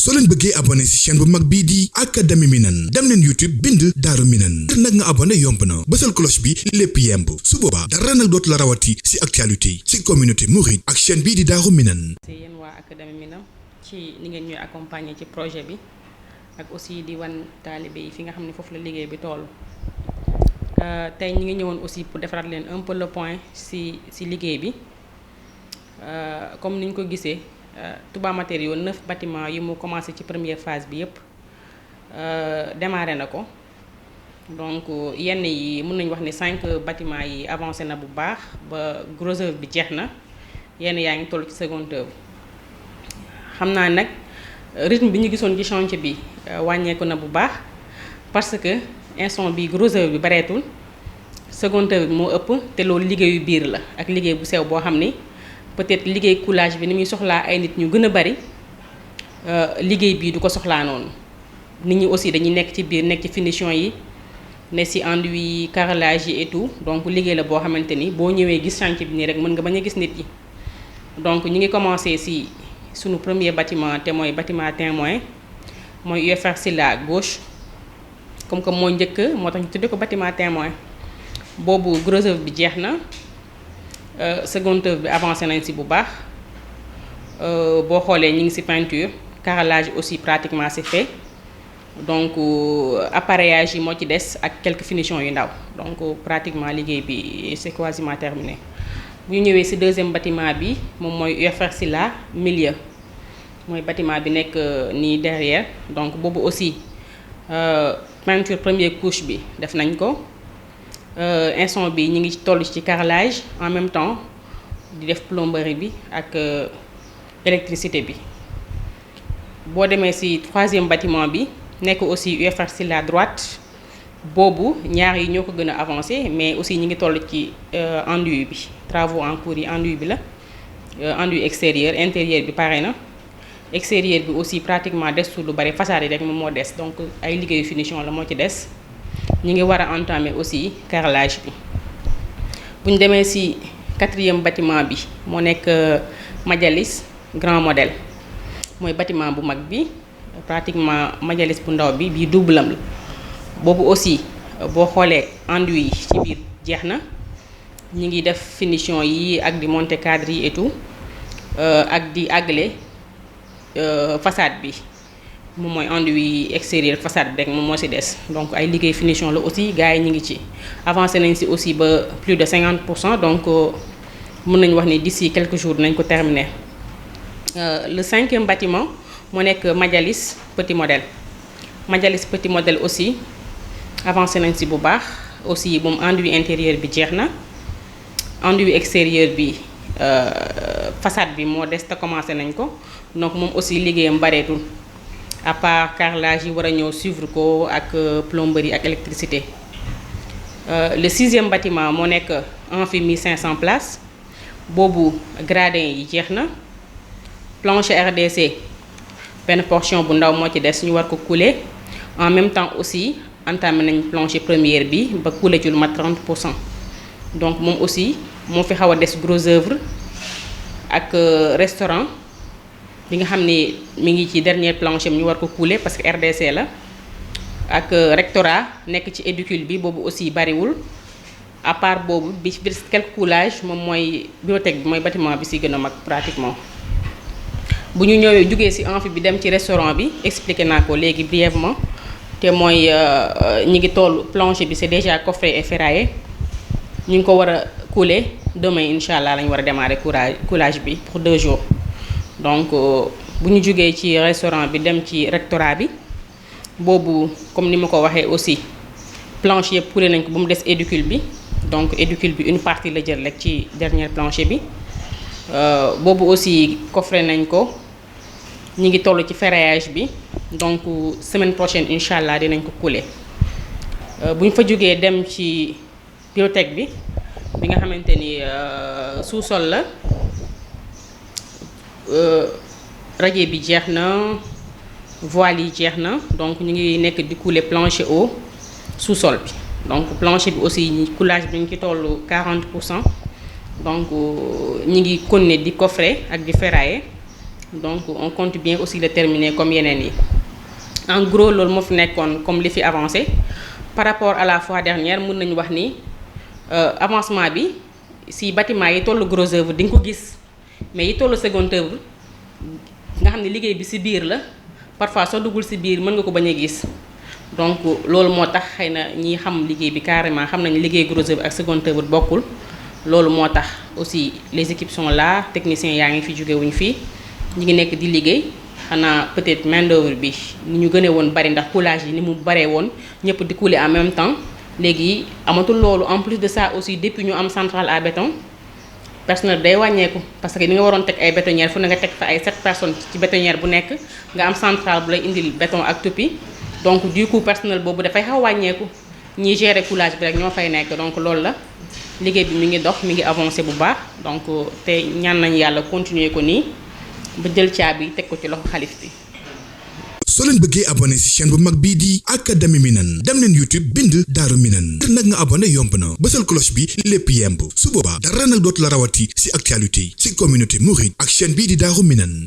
soo leen bëggee abonné ci chaîne bu mag bii di Académie Minane dem leen YouTube bind Daaru Minane ngir nag nga abonné yomb na bësal cloche bi lépp yemb su boobaa dara nag dootu la rawati ci actualité ci communauté mouride ak chaîne bii di Daaru Minane. yéen waa Académie Minane ci ni ngeen ñuy accompagner ci projet bi ak aussi di wan taalibe yi fi nga xam ne foofu la liggéey bi toll. tey ñi ngi ñëwoon aussi pour defaraat leen un peu le point ci liggéey bi comme ni ñu ko gisee Touba Matériaux 9 bâtiments yi mu commencé ci première phase bi yépp démarré na ko donc yenn yi mën nañu wax ni 5 bâtiments yi avancé na bu baax ba gros œuvre bi jeex na yenn yaa ngi toll ci seconde œuvre. xam naa nag rythme bi ñu gisoon ci chantier bi wàññeeku na bu baax parce que instant bi gros œuvre bi bareetul seconde œuvre bi moo ëpp te loolu liggéeyu biir la ak liggéey bu sew boo xam ni peut-être liggéey coulage bi ni muy soxlaa ay nit ñu gën a bari liggéey bii du ko soxlaa noonu nit ñi aussi dañuy nekk ci biir nekk ci finition yi ne ci enduit yi carrelage yi et tout donc liggéey la boo xamante ni boo ñëwee gis chantier bi nii rek mën nga bañ a gis nit yi donc ñu ngi commencé ci sunu premier bâtiment te mooy bâtiment témoin mooy UFR Silla à gauche comme que moo njëkk moo tax ñu tuddee ko bâtiment témoin boobu gros œuvre bi jeex na seconde œuvre bi avancé nañ ci bu baax boo xoolee ñu ngi ci peinture carrelage aussi pratiquement c'est fait donc appareillage yi moo ci des ak quelques finitions yu ndaw donc pratiquement liggéey bi c'est quasiment terminé. bu ñu ñëwee ci deuxième bâtiment bi moom mooy UFR Silla milieu mooy bâtiment bi nekk nii derrière donc boobu aussi peinture première couche bi def nañ ko instant bi ñu ngi toll ci carrelage en même temps di def plomberie bi ak électricité bi. boo demee ci troisième bâtiment bi nekk aussi UFR Silla droite boobu ñaar yi ñoo ko gën a avancé mais aussi ñi ngi toll ci enduit bi travaux en cours yi enduit bi la enduit extérieur intérieur bi pare na extérieur bi aussi pratiquement des lu bari façade yi rek moom moo des donc ay liggéeyu finition la moo ci des ñi ngi war a entamer aussi carrelage bi. bu ñu demee ci quatrième bâtiment bi moo nekk Majalis grand modèle mooy bâtiment bu mag bi pratiquement Majalis bu ndaw bi bii double am la. boobu aussi boo xoolee enduit yi ci biir jeex na ñi ngi def finition yi ak di monter cadre yi et tout ak di àggale façade bi moom mooy enduit extérieur façade bi rek moom moo ci des donc ay liggéey finition la aussi gars yi ñi ngi ci avancé nañ ci aussi ba plus de 50% donc mën nañu wax ni d'ici quelques jours nañ ko terminer. Le cinquième bâtiment moo nekk Majalis petit modèle Majalis petit modèle aussi avancé nañ ci bu baax aussi moom enduit intérieur bi jeex na enduit extérieur bi façade bi moo des te commencé nañ ko donc moom aussi liggéeyam bareetul à part carrelage yi war a ñëw suivre ko ak plomberie ak électricité. Le sixième bâtiment moo nekk amphi 1500 places boobu gradin yi jeex na plancher RDC benn portion bu ndaw moo ci des ñu war ko couler en même temps aussi entamé nañ plancher première bi ba couler ci lu mat 30%. donc moom aussi moo fi xaw a des gros œuvre ak restaurant bi nga xam ne mi ngi ci dernier plancher bi ñu war ko couler parce que RDC la ak rectorat nekk ci édicule bi boobu aussi bariwul à part boobu bi ci quelques coulages moom mooy bibliothèque bi mooy bâtiment bi ci gën a mag pratiquement. bu ñu ñëwee jugee ci amphi bi dem ci restaurant bi expliqué naa ko léegi brièvement te mooy ñi ngi toll plancher bi c'est déjà coffré et ferraillé ñu ngi ko war a couler demain incha allah lañu war a démarrer coulage bi pour 2 jours. donc bu ñu jugee ci restaurant bi dem ci rectorat bi boobu comme ni ma ko waxee aussi plancher yëpp couler nañ ko ba mu des édicule bi donc édicule bi une partie la jël rek ci dernier plancher bi boobu aussi coffré nañ ko. ñi ngi toll ci ferraillage bi donc semaine prochaine incha allah dinañ ko couler bu ñu fa jógee dem ci bibliothèque bi nga xamante ni sous-sol la radier bi jeex na voile yi jeex na donc ñu ngi nekk di couler plancher haut sous-sol bi donc plancher bi aussi coulage bi ñu ci toll 40%. donc ñi ngi continuer di coffrer ak di ferrailler donc on compte bien aussi le terminer comme yeneen yi. En gros loolu moo fi nekkoon comme li fi avancé par rapport à la fois dernière mën nañu wax ni avancement bi si bâtiment yi tollu gros œuvre di nga ko gis mais yi tollu second œuvre nga xam ne liggéey bi ci biir la parfois soo duggul ci biir mën nga ko bañ a gis donc loolu moo tax xëy na ñi xam liggéey bi carrément xam nañu liggéey gros œuvre ak second œuvre bokkul loolu moo tax aussi les équipes sont là techniciens yaa ngi fi jóge wuñ fii ñi ngi nekk di liggéey xanaa peut-être main d'œuvre bi ni ñu gënee woon bari ndax coulage yi ni mu baree woon ñëpp di couler en même temps léegi amatul loolu en plus de ça aussi depuis ñu am centrale à béton personnel day wàññeeku parce que ni nga waroon teg ay bétonnière fu ne nga teg fa ay 7 personnes ci bétonnière bu nekk nga am centrale bu lay indil béton ak tupi donc du coup personnel boobu dafay xaw wàññeeku ñiy gérer coulage bi rek ñoo fay nekk donc loolu la liggéey bi mi ngi dox mi ngi avancé bu baax donc te ñaan nañu yàlla continuer ko nii ba jël caabi teg ko ci loxo xalif bi. soo leen bëggee abonné ci chaîne bu mag bii di Académie Minane dem leen YouTube bind Daaru Minane ngir nag nga abonné yomb na bësal cloche bi lépp yemb su boobaa dara nag dootu la rawati ci actualité ci communauté mouride ak chaîne bii di Daaru Minane.